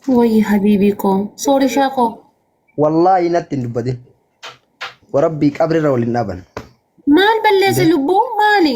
Wayyi habiibii koo. Soori shaa koo. Wallaahi natti hin dubbatin. Warabbii qabrirra waliin dhaaban. Maal balleesse lubbuu maali?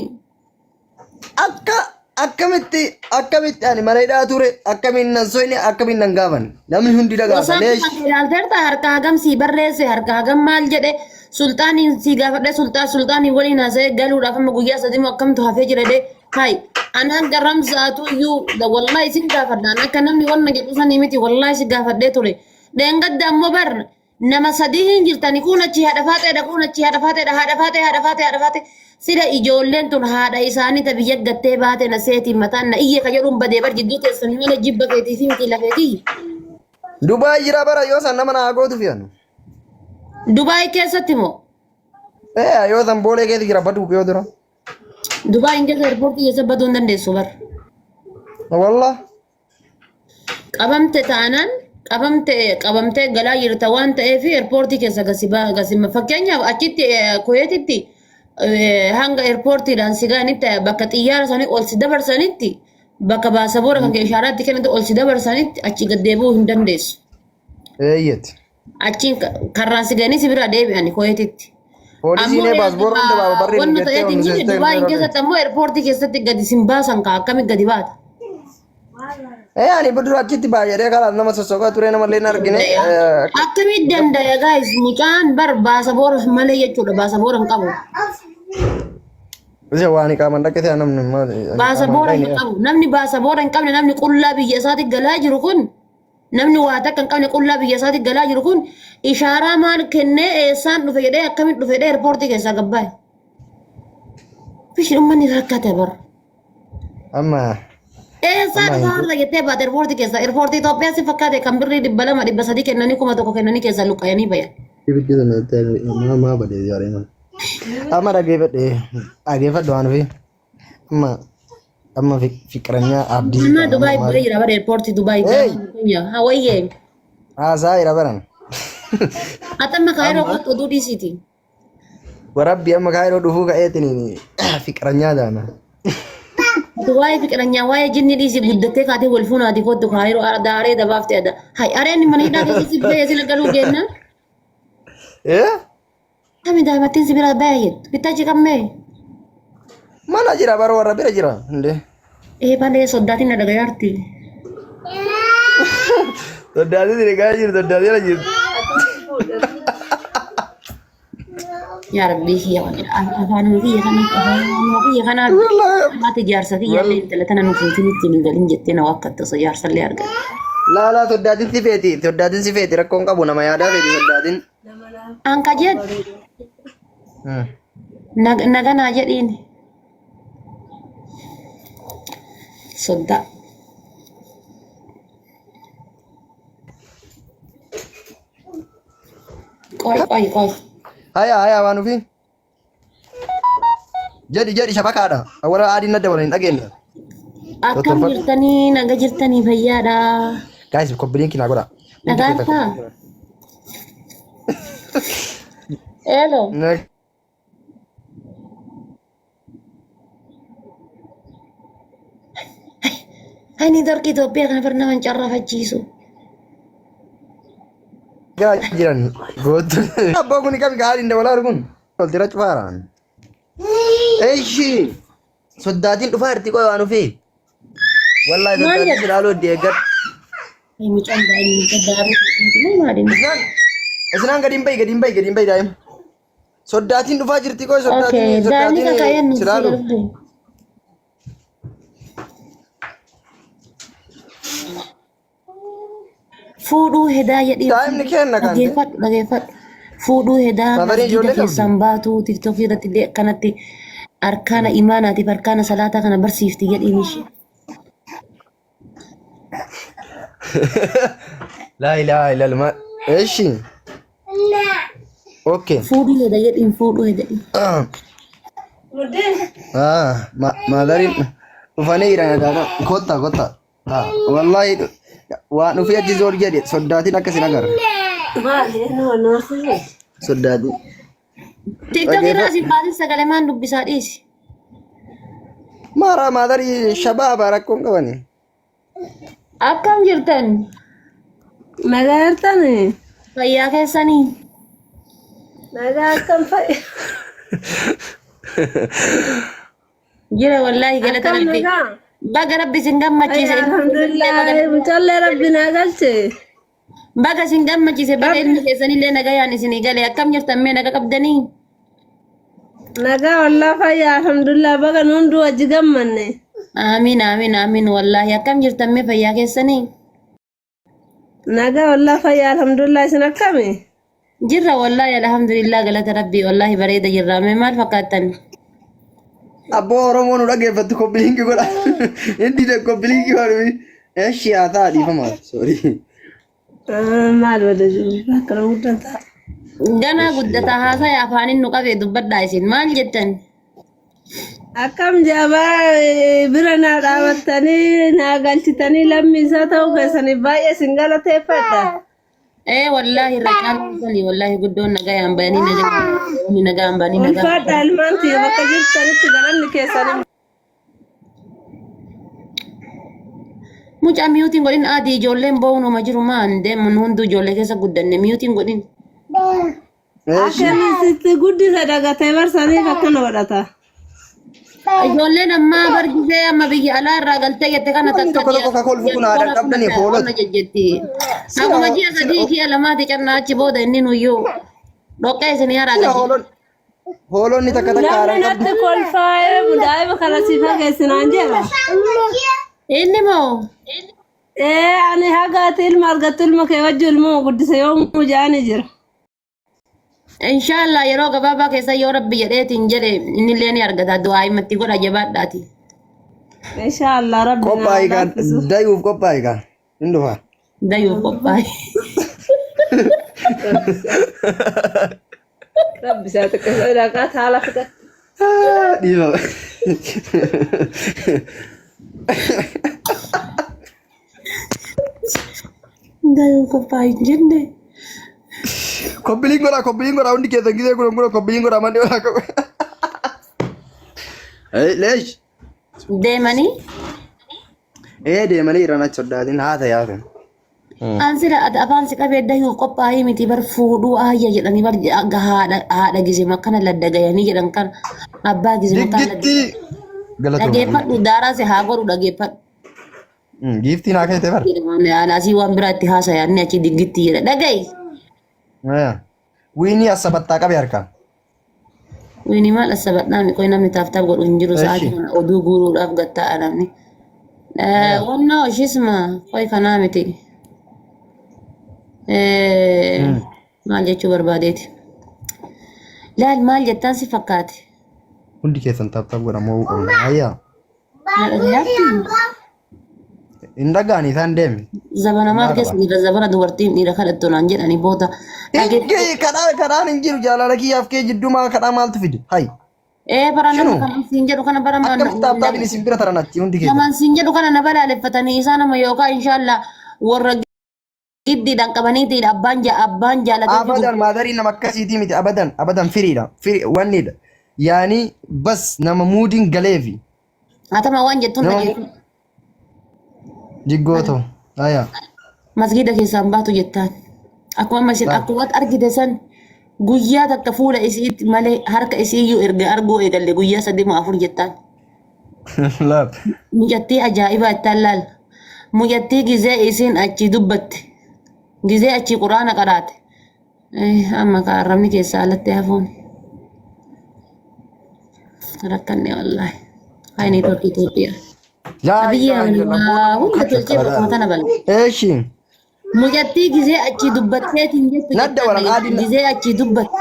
Akka akkamitti akkamitti ani mana hidhaa ture akkamiin nan soyne akkamiin nan gaafan namni hundi na gaafa Osaan leesh. kan ilaalteerta harka hagam sii barreesse harka hagam maal jedhe sulxaaniin sii gaafadhe sulxaan sulxaaniin waliin haasa'ee galuudhaaf amma guyyaa sadii moo akkamtu hafee jira dee hay an hanga ramsaatu iyyuu wallahi isin gaafadha an akka namni wanna jedhu sanii miti wallahi si gaafadhee ture dheengadda ammoo bar Nama sadii hin jirtani kuun achii haadha faaxeedha kuun achii haadha faaxeedha haadha faaxee haadha faaxee haadha faaxee sila ijoolleen tun haadha isaanii ta biyya gattee baate na seetiin mataan na iyye ka jedhuun badee bar jidduu teessanii malee jibba keetii fi miti lafeetii. Dubaay jira bara yoo san nama naa gootu fiyan. Dubaay keessatti moo? Ee yoo san boolee keessa jira baduuf yoo dura. Dubaay hin keessa eerpoortii keessa baduu hin dandeessu bar. Wallah. Qabamte taanaan qabamte qabamtee galaa jirta waan ta'eef eerpoortii keessa gasi baa gasi fakkeenyaaf achitti Kuweetitti hanga eerpoortiidhaan si ga'anitti bakka xiyyaara sanii ol si dabarsanitti bakka baasaboora kan kee ishaaraatti kennite ol si dabarsanitti achi gad deebi'uu hin dandeessu. Eeyyeti. Achiin karraan si ga'anii si biraa deebi'ani Kuweetitti. Poolisiin Ammoo paaspoortii hunda baaba barri nu wanna jettee ta'eetiin ol nu miti seentee Dubaayin keessatti ammoo eerpoortii keessatti gadi sin baasan kaa akkamitti gadi baata? Ee ani dura achitti baay'ee karaa nama sossoqaa ture nama illee hin argine. Akkamitti dandaya guys mucaan bar baasaboora malee jechuudha baasaboora hin qabu. Isa waan qaamaan dhaqe ta'e namni maali? Baasaboora hin qabu namni baasaboora hin qabne namni qullaa biyya isaatti galaa jiru kun namni waa takka hin qabne qullaa biyya isaatti galaa jiru kun ishaaraa maal kennee eessaan dhufe jedhee akkamitti dhufe jedhee eerpoortii keessaa gabbaa'e. Bishin uummanni rakkate bar. Amma Eessaa Amma dhufa har'a jettee baate eerpoortii keessaa eerpoortii Itoophiyaa si fakkaate kan birrii 200 300 kennanii 1000 kennanii keessaa luqqa'anii bayan. Ibiddi sana maa maa badee jaaree mana. Amma dhageeffadhe dhageeffadhu waan ofii. Amma amma fiqiranyaa abdii Amma kana Dubaay amma bu'ee jira bara eerpoortii Dubaay. Hey! Hawayyee. Haasaa jira baran. Atamma kaayiroo kottu oduu dhiisiiti. Warabbi amma kaayiroo dhufuu ka'eetiin fiqiranyaa taana. Ati waa'ee fiqiranyaa waa'ee jinni dhiisi guddattee kaatee wal fuunaati kottu kaayiroo daaree dabaafte ada. Hay areen mana hidhaa keessa si ba'ee sila galuu geenna. Eh? Kami daa'imattiin si biraa ba'ee jettu. Bittaa ciqammee. Mana jira bara warra bira jira. Indee. Ee balee soddaatiin na dhagayaarti. Soddaatiin dhagaa jiru soddaatiin ala jiru. Yaa Rabbii kiyya afaanuma kiyya kana afaanuma kiyya kana haati jaarsa kiyya illee intala tana nu fuutin ittiin hin galin jettee na waakkatte osoo jaarsa illee argatte. Laa laa soddaatiin si feeti soddaatiin si feeti rakkoon qabu nama yaadaa feeti soddaatiin. Anka jedhu naganaa jedhiin. Soddaa. Qoy qoy qoy. Haya haya waan ofii. Jedhi jedhi shabakaadha. Warra adiin nadda waliin hin dhageenye. Akkam Tottolfadhu. jirtanii naga jirtanii fayyaadha. Guys kobbiliin kinaa godha. Hundi keessan Nagaartaa? kobbiliin. Eelo. Ani darqii Itoophiyaa kana bar nama hin carrafachiisu. Nagaa jiran gootu. Abbaa kun qabi gaariin dabalaa kun. Toltira cufaaraan. Eeshi soddaatiin dhufaa jirti qoy waan ofii. Wallaahi Maal soddaatiin jedha? silaaluu itti eeggadhu. Mucaan daa'imni mucaa daaruu maali? Isnaan isnaan gadi hin bahi gadi hin bahi gadi hin bahi daa'ima. Soddaatiin dhufaa jirti qoy Okay, soddaatiin daa'imni soddaatiin kakaa'een nuti silaaluu. galfte. Fuudhuu hedaa jedhii Daa'imni kenna kan ta'e. dhageeffadhu dhageeffadhu. Fuudhuu hedaa Safarii masjiida ijoollee qabdi. keessaan baatu tiktookii irratti illee akkanatti arkaana imaanaatiif arkaana salaataa kana barsiifti jedhiin ishee. Laa ilaaha illallah. Eshi. Okay. Fuudhuu heda jedhiin fuudhuu heda jedhiin. Ah, maadariin dhufanii jiran adaadha. Kotta kotta. Ah, wallahi waan dhufee achi zoor jedhe soddaatiin akka sin agarre. Soddaatiin. Tiktookii irraa isin baasin sagalee maan dubbisaa dhiisi. Maara maadarii shabaaba rakkoon qabani. Akkam jirtan? Nagaa jirtani? Fayyaa keessanii? Nagaa akkam fa'i? Jira wallaahi galata Akkam rabbi. nagaa? Baga rabbi isin gammachiise. Fayyaa alhamdulillah. Mucallee rabbi naa galche. Baga isin gammachiise baga Rabbi ilmi keessanillee nagayaan isinii gale. Akkam jirtan mee naga qabdanii? Nagaa wallaa fayyaa alhamdulillah baga nu hunduu wajji gammanne. Amiin amiin amiin wallaahi akkam jirtan mee fayyaa keessanii? Nagaa wallaa fayyaa alhamdulillah isin akkami? Jirra wallaahi alhamdulillah galata rabbii wallaahi bareeda jirra mee maal fakkaattan? Abboo Oromoo nu dhaggeeffattu koppi godha. Inni de copy link godhu. Eshi haa ta'a dhiifama. Sorry. Maal bada jiru akkana guddaan ta'a. Ganaa guddataa haasaya afaanin nu qabee dubbadhaa isin maal jettan? Akkam jabaa bira naa dhaabattanii naa galchitanii lammii isaa ta'uu keessaniif baay'ee isin galateeffadha. Ee wallaahi irra caalaa sanii wallaahi guddoon nagayaan bayanii nagayaan nagaan bayanii nagaan Ulfaadha ilmaan tiyya bakka jirtanitti galanni keessan Mucaa miyuutiin godhin adii ijoolleen boo'uun homa jiru maan deemun hunduu ijoollee keessa guddanne miyuutiin godhin. Eshi. Akkamiin sitti guddisa dagatee barsaniif akkana godhata. Ijoolleen ammaa bargisee amma biyya alaa irraa galtee jette kana Namni takka tokko tokko ka kolfu kun aadaa qabdanii hoolota. jejjetti. Sila Akkuma ji'a sila sadii ji'a lamaati cannaa achi booda inni nuyyuu dhoqqee isin yaraa sila galche. hoolonni hoolonni takka takka Namni aadaa qabdu. natti kolfaa'ee daa'ima kana si fageessinaan jedha. Inni moo Ee ani haga ati ilma argattu ilma kee wajji ilmuma guddise yoomuu jedhani jira. Inshaallah yeroo gabaabaa keessa yoo rabbi jedheetiin jedhe innillee ni argata du'aa himatti godha jabaadhaati. Inshaallah rabbi naa Qophaa'i kaan laaffisu. dayuuf qophaa'i kaan hin dhufa. Dayuuf qophaa'e. Rabbi isaa xiqqeessa dhaqaa taala fixa. Dhiifama. Dayuuf qophaa'e hin jenne. Koppi link godhaa copy link godhaa hundi keessan gisee kun kun copy link godhaa manni godhaa. Leesh. Deemanii Ee deemanii jiran achi soddaatiin haa ta'e haa ta'e. An sila ati afaan si qabee dayuuf qophaa'ii miti bar fuudhuu aayya jedhanii bar haadha haadha gizima akkana ladda gayanii jedhan kan abbaa gizima kan ladda Diggitti galatooma. dhageeffadhu daaraa si haa godhu dhageeffadhu. Giiftiin haa keete bar. Jedhama asii waan biraa itti haasaya inni achi diggitti jedha dhaga'i. Wiinii assabattaa qabe harkaan. Wiini maal asabadhaa mi qoy namni taaftaaf godhu hin jiru sa'aatii Eshi. kana oduu guuruudhaaf gattaa'a namni. Wannaa ishiisma qoy kanaa miti. Maal jechuu barbaadeeti. Laal maal jettaan si fakkaate. Hundi keessan tap tap godha mo'uu qabna. Ayyaa. Na dhagayaatti? Hin dhaga'ani isaan deemi. Zabana maal Naa keessa qaba. jira zabana dubartiin dhiira kadhattu naan jedhani booda. Hin kadhaa kadhaan hin jiru jaalala kiyyaaf kee jidduu maa kadhaa maaltu fide? Hayi. Ee bara nama Shinu. kanan siin jedhu kana bara Akkamitti tap tapiin isin bira taran achi hundi keessan. naman siin jedhu kana na balaaleffatanii isaan amma yookaan inshaallah warra giddiidhaan qabaniitiin abbaan abbaan jaalatee Abadan maadarii nama akkasiitii miti abadan abadan firiidha firi wannidha yaani bas nama muudiin galeefi Atama waan jettuun nama dhageessu. jiggooto aya Masgiida keessaan baatu jettaan. Akkuma amma isin akkuma argite san guyyaa takka fuula isiitti malee harka isiiyyuu erga arguu eegalle guyyaa sadii moo afur jettaan. Laal. Mucattii ajaa'ibaa ittaan laal. Mucattii gizee isiin achii dubbatte. Gizee achii quraana qaraate. Amma ka arrabni keessaa alatti hafuun. Rakkanne wallaahi. Hayi neetworkii Itoophiyaa. Laa Abiyyi ilaaha illallah. waa hunda tolchee bakkuma tana bala. Eeshi. Mucattii gizee achii dubbatteetiin jettu Nadda walan aadiin gizee achii dubbatte.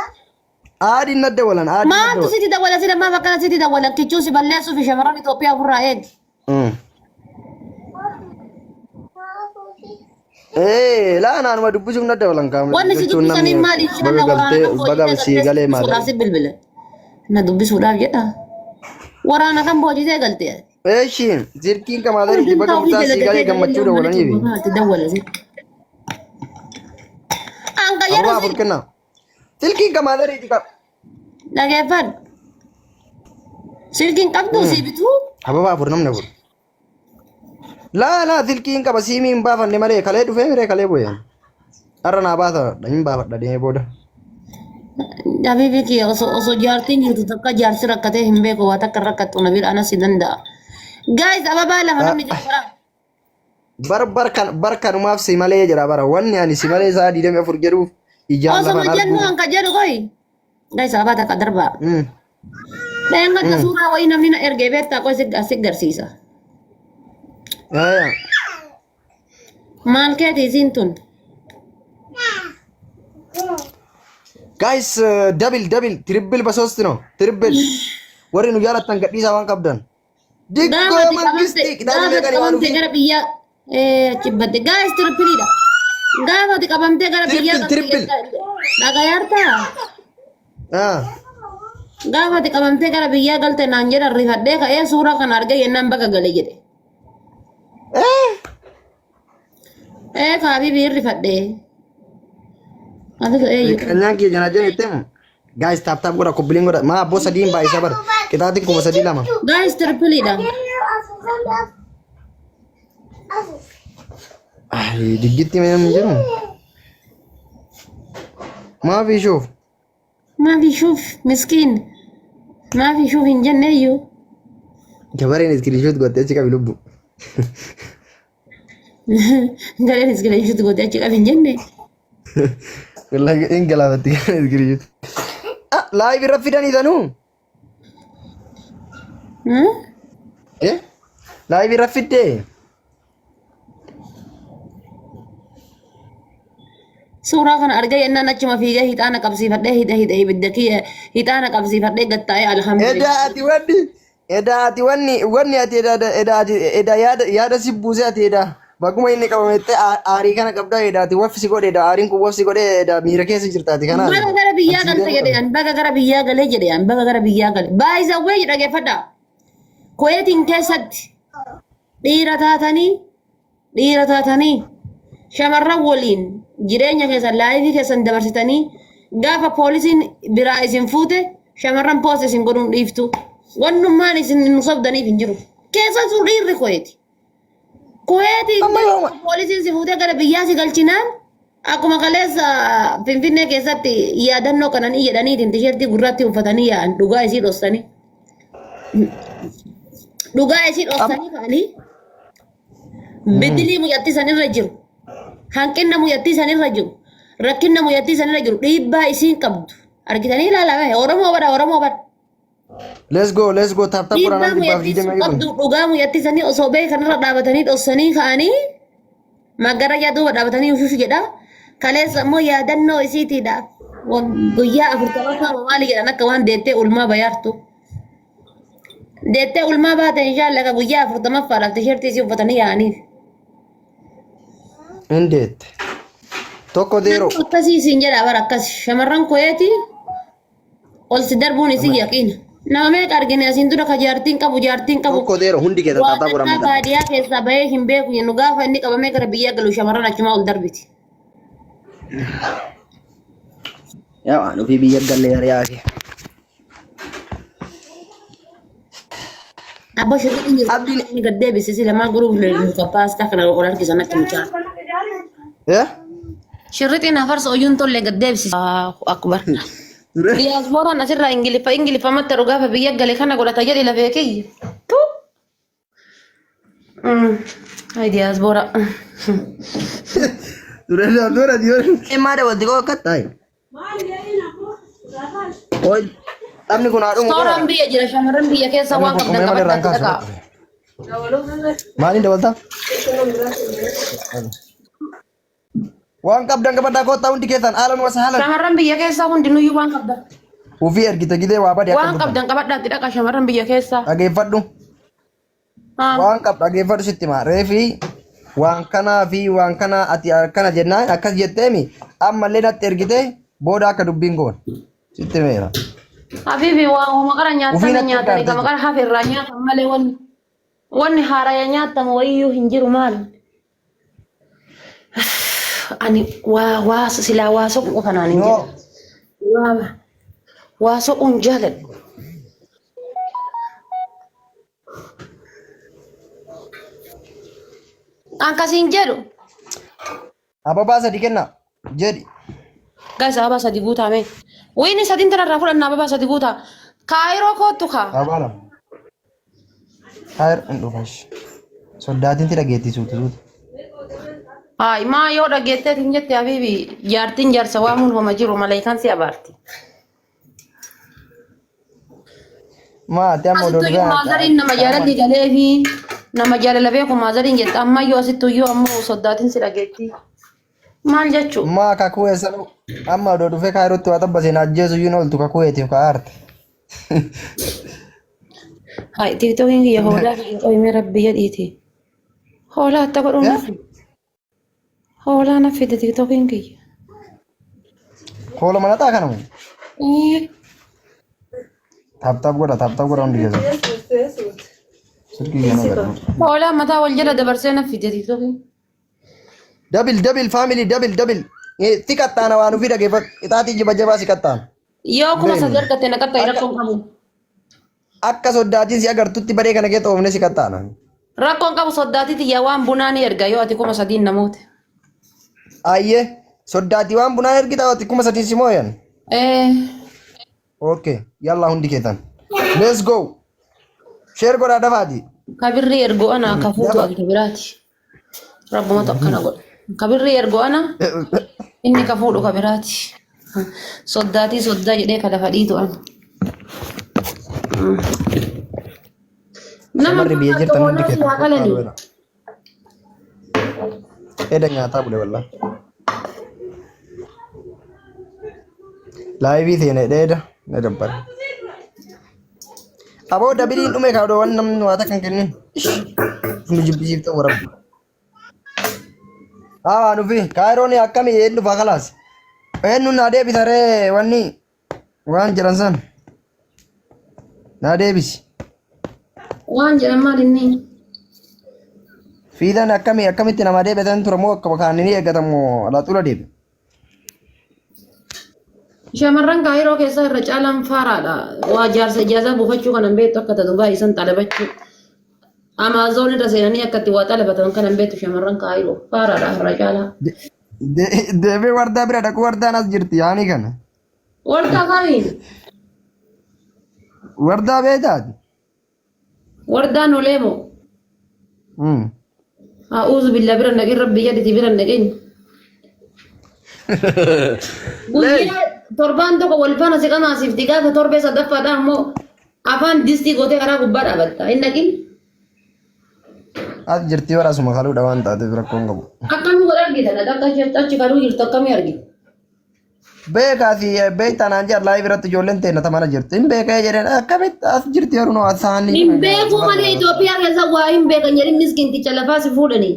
aadiin nadda walan aadiin nadda Maaltu walan. sitti dawwala sila maaf akkana sitti dawwalan kichuu si balleessuu fi shamarran Itoophiyaa ofirraa eegi. Ee laa naanuma dubbisuuf nadda walan kaama Wanni si jechuun namni dubbisaniin maali baga inshallah waraana galtee kan baga boojitee sii galtee si galee dubbisuudhaaf maadha. si bilbile. Na dubbisuudhaaf jedha. Waraana kan boojitee galtee. Eeshi zirkiin kamaadariiti baga Hundumtaa ofii mucaa sii galee dalagatee gammachuu galee mana dawwalaniifi. cubbamaatti dawwala si. Anka Ababaa yeroo afur si kennaa. Silkiin kamaadariiti qaba. dhageeffadhu. Silkiin qabdu si bituu. Ababaa afur namni afur. Laa laa silkiin qaba siimii hin baafanne malee kalee dhufee miree kalee bu'e. Har'a naa baata hin baafadha deemee booda. Habibi kiyya osoo jaartiin jirtu takka jaarsi rakkatee hin beeku waa takka rakkattu na bira anas si danda'a. Guys, ababaa lama namni jiru bara. Bar bar kan bar kanumaaf si malee jedha bara wanni ani si malee sa'a 24 jedhuuf ijaan Osoo lafan jennu arguu. an ka jedhu koyi. Guys, ababaa takka darbaa. Dheengadda suuraa wayii namni na ergee beektaa qoy si garsiisa. Yaa. Maal keeti isiin tun? Guys, double double triple basosti no triple warri nu jaalattan gadhiisaa waan qabdan. Dikkoo Gaafa ati qabamte mangistii kitaabni gaafa ati meeqani waan qabamte ofii. gara biyyaa achi badde gaayis tirpiliidha. Gaafa ati qabamtee gara biyyaa Triple triple. dhagayaartaa? Ah. Gaafa ati qabamtee gara biyyaa galte naan jedhan rifadhee ka'ee suuraa kana argee jennaan baga gale jedhe. Eh. Ee kaabii biir rifadhee. Ati ee Qanyaan kiyya janaa jana jettee moo? Guys tap tap godha kubbiliin godha. Maa abboo sadiin baay'isaa bara. Qixaatiin 3002. Gaayis tirpiliidha. Ay diggitti mee namni jiru. Maa fi shuuf. Maafi shuuf miskiin. Maafi shuuf hin jenne iyyuu. Gabareen iskiriishoot gootee achi qabi lubbu. Gareen iskiriishoot gootee achi qabi hin jenne. Wallahi hin galaafatti gareen iskiriishoot. Ah laayiv irra fidanii tanuu. Eh? Laayiv irra fiddee. Suuraa kana argee jennaan achuma fiigee hixaana qabsiifadhee hidha hidha ibidda kiyya hixaana qabsiifadhee gattaa'ee alhamdulillah. Edaa ati wanni edaa ati wanni wanni ati edaa edaa ati edaa yaada yaada si buusee ati edaa baguma inni qabamettee aarii kana qabdaa edaa ati wafsi godhe edaa aariin kun wafsi godhe edaa miira keessa jirta ati kanaaf Baga gara biyyaa ati galte deemu jedhe qabda. an baga gara biyyaa galee jedhe an baga gara biyyaa gale. Baay'isawwee dhaggeeffadha. Kuweetiin keessatti dhiira taatanii dhiira taatanii shamarran waliin jireenya keessan laayifii keessan dabarsitanii gaafa poolisiin biraa isin fuute shamarran poost isin godhuun dhiiftu. Wannummaan isin nu sobdaniif hin jiru. Keessattuu dhiirri Kuweeti. Kuweetiin Amma yooma poolisiin si fuutee gara biyyaa si galchinaan akkuma kaleessa Finfinnee keessatti yaadannoo kananii jedhaniitiin tisheertii gurraatti uffatanii yaa'an dhugaa isii dhossanii. Dhugaa isii amma dhossanii ka'anii bidilii mucattii sanirra jiru hanqinna mucattii sanirra jiru rakkinna mucattii sanirra jiru dhiibbaa isiin qabdu argitanii ilaalame Oromoo bara Oromoo bara. Let's go let's go tap tap godhaa Dhiibbaa namni dhibbaaf mucattii sun digdamii qabdu kun. dhugaa mucattii sanii osoo beekanirra dhaabatanii dhossanii ka'anii Maggarajaa duuba dhaabatanii ushushu jedha. Kaleessa immoo yaadannoo isiitiidha. Guyyaa 40ffaa maali jedhan akka waan deettee ulmaa bayaartu. Deettee ulmaa baate inshaallah ka guyyaa 40ffaadhaaf tisheertii isii uffatanii yaa'aniif. Hin deette. Tokko zeeroo. Akkasii isiin jedha bara akkas shamarran koyeeti ol si darbuun isin yaqiina. Nama meeqa argine asiin dura ka jaartiin qabu jaartiin qabu Tokko zeeroo hundi keessan waa taataa takkaa godhaa baadiyyaa keessaa bahee hin beeku jennu gaafa inni qabamee gara biyyaa galu shamarran achumaa ol darbiti. Yaa waan ofii biyya galle hariyaa kee. Abba shirriin jiru Abdiin inni gad deebisisi lamaa guruuf muka paastaa kana ol harkisan akka mucaa. Eh? Shirrixiin hafarsa oyyuun tollee gad deebisisi. Allahu akbar. Dure. Diyaaspooraan asirraa ingiliffa ingiliffamatti gaafa biyya gale kana godhata jedhi lafee kiyya. Tu. Ay diyaaspoora. Dure dure dure. Maa dabalti koo akka taa'e. Oi taphni kun haa dhumu Sooraan qofa. biyya jira shamarran biyya keessa Taphni waan kun qabdan dhumee malee irraan qabadhaatti kaasu. dhaqaa. Maaliin dabalta? Waan qabdan qabadhaa kottaa hundi keessan haalan wasa haalan. Shamarran biyya keessaa hundinuyyuu waan qabdan. Ufii ergite gidee waa bade akka Waan dhuftan. qabdan qabadhaatti dhaqa shamarran biyya keessaa. Dhageeffadhu. Haa. Waan qab dhageeffadhu sitti himaa. Reefi waan kanaa fi waan kanaa ati akkana jennaan akkas jetteemi ammallee natti ergite booda akka dubbiin goone sitti himeera. Habibi waan homa qara Ufii nyaatame natti nyaatanii ergaarte kama qara hafe irraa nyaatan malee wanni wanni haaraya nyaatamu wayiyyuu hin jiru maal. Ani waa waa silaa waa soquu qofa naan hin No jedhan. Waa waa soquun jaaladhu. Akkasiin jedhu ababaa sadi kenna. Jedhi. Guys, ababaa sadi guutaa mee. Wayini sadiin tanarraa fudhanna ababaa sadi guutaa. Kaayiroo koottu kaa. Ababaa lama. Kaayir hin dhufash. Soddaatiin si dhageettii suuta suuta. Haay maa yoo dhageetteet hin jette habiibi jaartiin jaarsa waamuun homa jiru maleekaan si abaarti. Maa ati amma odoo Asittu iyyuu dhufee maazariin nama jaalalli galee fi nama jaalala beeku maazariin jette ammayyuu asittu iyyuu ammoo soddaatiin si dhageetti. Maal jechuu? Maa kakuu eessan amma odoo dhufee kaayirootti waa xabbasee na ajjeesu iyyuu hin ooltu kakuu eetiif ka aarte. Haay tiktookiin kiyya hoolaa kiyya qoyimee rabbi jedhiiti. Hoolaa atta godhuun Eh? nafi. Hoolaa na fide tiktookiin kiyya. Hoola malaxaa kana moo? Eh, Taap taap godha taap taap godha hundi keessan. Silkii keenya godha. Hoolaa mataa wal jala dabarsee na fide tiktookiin. Dabil dabil faamilii dabil dabil. Si qaxxaana waan ofii dhageeffadhu. Qixaatii jiba jabaa si qaxxaana. Yoo kuma Beeknu. sadii argatte na qaxxaa'i Akka rakkoon qabu. akka soddaatiin si agartutti baree kana keessa oofne si qaxxaana. Rakkoon qabu soddaatii tiyya waan bunaa ni erga yoo ati 3000 namoota. Ayyee soddaatii waan bunaa ergita ati 3000 si mooyan. Eh, Okay yallaa hundi keessan. Let's go. Share godhaa dafaati. Kabirrii ergoo ana ka fuutu Dafa. ati kabiraati. Rabbumatu akkana godha. Kabirrii ergoo ana inni ka fuudhu kabiraati. Soddaatii soddaa jedhee ka lafa dhiitu ana. Nama Shamarri biyya fakkaatu jirtan hundi hoolaa si keessan haa kottaa qalanii. du'eera. Eda nyaataa bule wallaa. Laayivii seene dheeda na dabbara. Aboo dabiliin dhume kaa odoo waan namni waa takka hin kennin. Ish. Nu jibbisiifta warabbi. Haa nufi kaayiroon akkami een dhufa kalaas. Eenyu naa deebisa ree wanni waan jedhan san. Naa deebisi. Waan jedhan maal inni? Fiidaan akkami akkamitti namaa deebisan ture moo akka kaanni ni eeggatamu alaaxuula deebi. Shamarran kaayiroo keessaa irra caalaan faaraadha. Waa jaarsa ijaazaa buufachuu kanan beektu akka ta Dubaay isan xalabachuu. Amaazoon irra seenanii akka itti waa xalabatan kanan beektu shamarran kaayiroo faaraadha irra caalaa. Deebee wardaa bira dhaqu wardaan as jirti yaanii kana. Wardaa kamiin? Wardaa beektaati. Wardaan olee moo? A'uuzu billaa bira naqin rabbi jedhiti bira naqin. Guyyaa torbaan tokko wal faana si qamaasiifti gaafa torbee sadaffaadha ammoo afaan distii gootee karaa gubbaa dhaabatta hin naqin. As jirti warra asuma kaluudha waan taateef rakkoon qabu. Akkamii wal argitan akka achi kaluu jirtu akkamii argita? Beekaa fi beektaa naan jedhan live irratti ijoolleen teenya ta mana jirti. Hin beekee jedheen akkamitti as jirti yeroo nu saanii Hin beekuu malee Itoophiyaa keessa waa hin beekan jedhin miskiinticha lafaa si fuudhanii.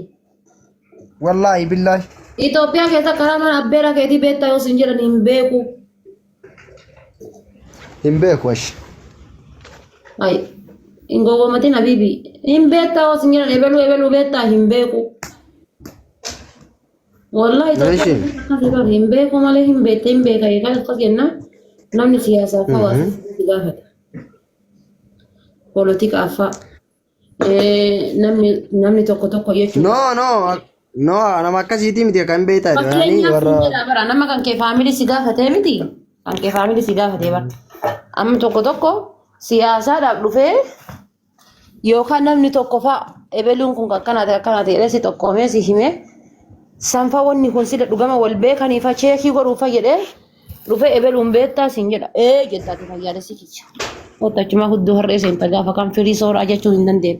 Wallaahi billaahi. Itoophiyaa keessa karaa mana abbeera keetii beektaa yoo sin jedhan hin beeku. Hin beeku ashi. Ay, hin gowwoomatin habiibi. Hin beektaa yoo sin jedhan ebeluu ebeluu beektaa hin beeku. Wallahi Itoophiyaa Meeshiin. keessatti akkas jedhan hin beeku malee hin beekte hin beeka eegaa akkas jenna namni siyaasaaf hawaasa si gaafata. Poolotikaaf fa'a. Namni tokko tokko jechuudha. No no no nama akkasiitii miti kan beektaa jedhanii Fakkeenyaaf warra hin jedha bara nama kan kee faamilii si gaafatee miti kan kee faamilii si gaafatee bara. Amma tokko tokko siyaasaadhaaf dhufee Yookaan namni tokko fa'a ebeluun kun akkana ta'e akkana ta'e jedhee si xoqqoomee si himee sanfa wanni kun sila dhugama wal beekanii fa cheekii godhuuf fa jedhee dhufee ebeluun beektaa siin jedha ee jetta ati fayyaalessi kiyya. Wanta achumaa hudduu har'ee seenta gaafa kan firii sooraa jechuu hin dandeenye.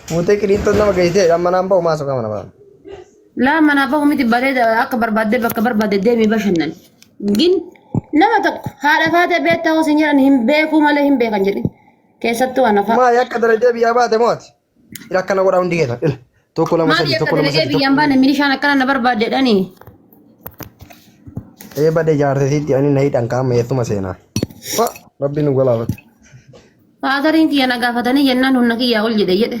Fuutee qiliinxoon nama geessitee amma naan ba'u maasoo qaba nama. Laa manaa bahu miti bareeda akka barbaadde bakka barbaadde deemii bashannan. Gin nama tokko haadha faatee beektaa hoo sin jedhan hin beekuu malee hin beekan jedhin. Keessattuu ana fa'a. Maali akka dalagdee biyyaa baate moo ati? Ila akkana godhaa hundi keessan. Ila tokko lama Maali sadii akka tokko lama dalagee sadii biyyaan tokko. baane milishaan akkana na barbaadde jedhanii. Ee badee jaartetiitti ani na hidhan qaama eessuma seenaa. Fa rabbi nu galaafatu. Faatariin kiyya na gaafatanii jennaan humna kiyyaa ol jedhe jedhe.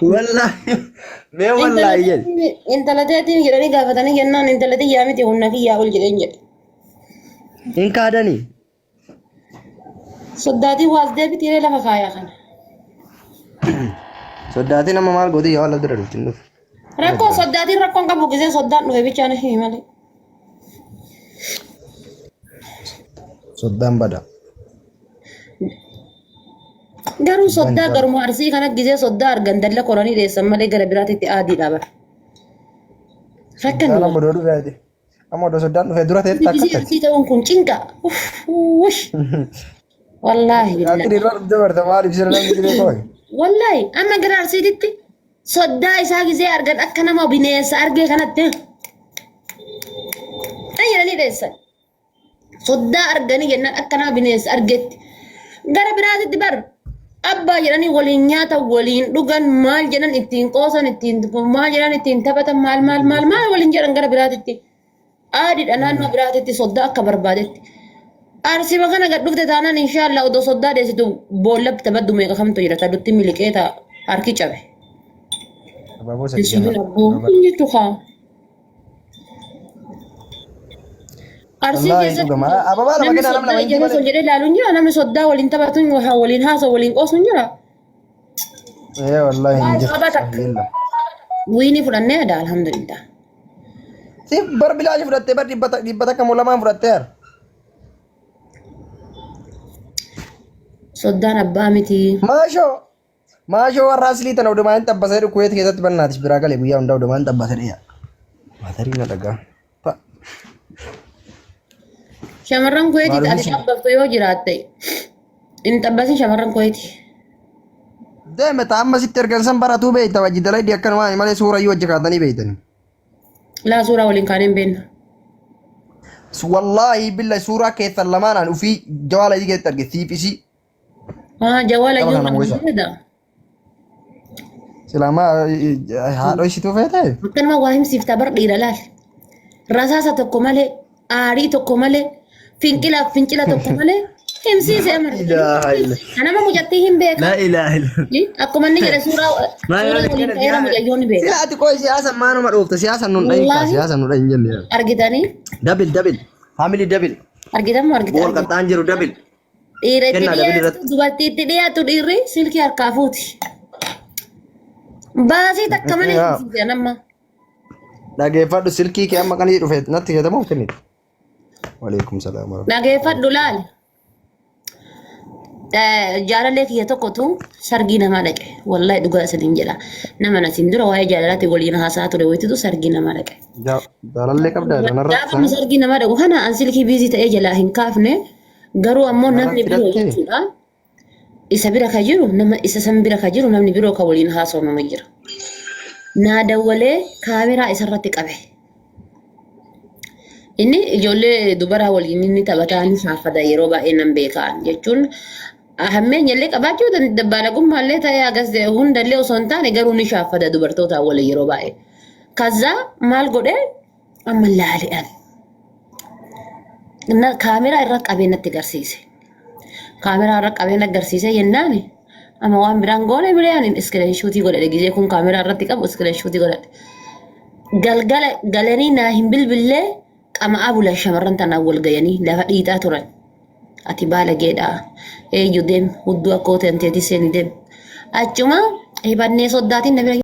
Wallaahi mee wallaahi jedhi. Intala teetiin jedhanii gaafatanii jennaan intala tiyyaa miti humna kiyyaa ol jedheen jedhe. Hin kaadanii. Soddaatiin waas deebitiiree lafa kaayaa kana. Soddaatiin amma maal gooti yaa walla dura dhufti hin dhufu. Rakkoo soddaatiin rakkoon qabu gisee soddaan dhufe bichaan himi malee. Soddaan bada. Garuu Soddaan soddaa bada. garuma arsii kana gisee soddaa argan dalla koranii dheessan malee gara biraatitti aadii dhaban. Soddaan Rakkannu. amma odoo dhufe ati. Amma odoo soddaan dhufe dura ta'etti takka Gisee akkati. arsii ta'uun kun cinqa. Uff. Wallaahi Ati billaahi. irraa dhufte barta maaliif sirna namni si beeku? Wallaahi amma gara arsiititti soddaa isaa gisee argan akka nama bineensa argee kanatti. Jedhanii dheessan. Soddaa arganii jennaan akka nama bineensa argetti. Gara biraatitti bar abbaa jedhanii waliin nyaata waliin dhugan maal jedhan ittiin qoosan ittiin maal jedhan ittiin taphatan maal maal maal maal waliin jedhan gara biraatitti. Aadiidha naannoo biraatitti soddaa akka barbaadetti. Arsima kana gad dhufte taanaan inshaallah odoo soddaa deessitu boolla taphaddu meeqa kamtu jira tadutti miliqee ta'a harki cabe. Abaaboo sadii Hin kenna. abboo hin jettu kaa. Arsii Wallaahi keessatti dhugama. Ababaa lama namni kenna nama soddaa lama hin ijaan osoo malee. jedhee ilaalu hin jira namni soddaa waliin taphatu hin jira waliin haasa'u waliin qoosu hin jira. Ee wallaahi hin jiru. Ababaa takka. Yella. Wiinii fudhannee aadaa alhamdulillah. Si bar bilaashi fudhattee bar dhibba takka moo lamaan fudhattee har. Soddaan abbaa miti. Maashoo. Maashoo warra aslii tana odumaan hin xabbasee dhukuweet keessatti bannaatis biraa galee guyyaa hundaa odumaan hin xabbasee dhiyaa. Maatarii na dhagaa. Pa. Shamarran kuweetii Maalumni ati sun. xabbaftu yoo jiraatte hin xabbasin shamarran kuweetii. Deeme ta'a amma sitti ergan san baratuu beekta wajji dalaydi akkanumaan malee suura iyyuu wajji kaatanii beektani. Laa suuraa waliin kaanee hin beeknu. Wallaahi billa suuraa keessan lamaanaan ufii jawaala isii keessatti arge siif isii. Haa jawaala Tapha iyyuu kana qabdu mo'isa. fedha. Silaamaa haadhoo isituu feete? Akkanuma waa himsiifta bar dhiira laal. Rasaasa tokko malee, aarii tokko malee, finqilaaf fincila tokko malee himsiise amar. Ilaaha illa. Anama mucattii hin beeka. La ilaha illa. Akkuma inni jedhe suuraa Maal suuraa maal waliin kana ta'eera mucayyoon ni beeka. Sila ati qoy siyaasa maanuma dhoofta siyaasa nun dhahin kaa Wallaahi siyaasa nu dhahin jenne. argitanii Dabil dabil family dabil argitan moo argitan bool argitan. qaxxaan jiru dabil Dhiira itti kennaa dabil dhiyaatu irratti. dubartii itti dhiyaatu dhiirri silkii harkaa fuuti. Baasii takka malee Yaa himsiise anamma. dhageeffadhu silkii kee amma qanii dhufe natti keetamuuf kennite. Waleekum salaam warahmatullahi. Dhageeffadhu laal. Jaalallee kiyya tokkotu sargii namaa dhaqe. Wallahi dhugaa isiniin jedha. Nama nasiin dura waa'ee jaalalaatti waliin haasaa ture wayititu sargii namaa dhaqe. Jaalallee qabdaa kanarratti Gaafa inni sargii namaa dhaqu kana an silkii biizii ta'ee jalaa hin kaafne garuu ammoo namni narratti biroo hidhattee jechuudha. Isa bira ka jiru nama isa san bira ka jiru namni biroo ka waliin haasa'u nama jira. Naa dawwalee kaameraa isarratti qabe. Inni ijoollee dubaraa waliin inni taphataa ni saafata yeroo baay'ee nan beekaan jechuun hammeenya illee qabaachuu dabbaalagummaa illee ta'ee agas hundallee osoo hin taane garuu ni shaafata dubartoota waliin yeroo baay'ee. Kazzaa maal godhee amma laali'an kaameraa irra qabee natti agarsiise. Kaameraa irra qabee natti agarsiise jennaan amma waan biraan goone biraan iskiriinshuutii godhadhe gizee kun kaameraa irratti qabu iskiriinshuutii godhadhe. Galgala galanii naa hin bilbillee qama'aa bulan shamarran tanaan wal gayanii lafa dhiitaa turan. Ati baala geedhaa eeyyu deem hudduu akkoo tanteetii seeni deem. Achuma hibannee soddaatiin na bira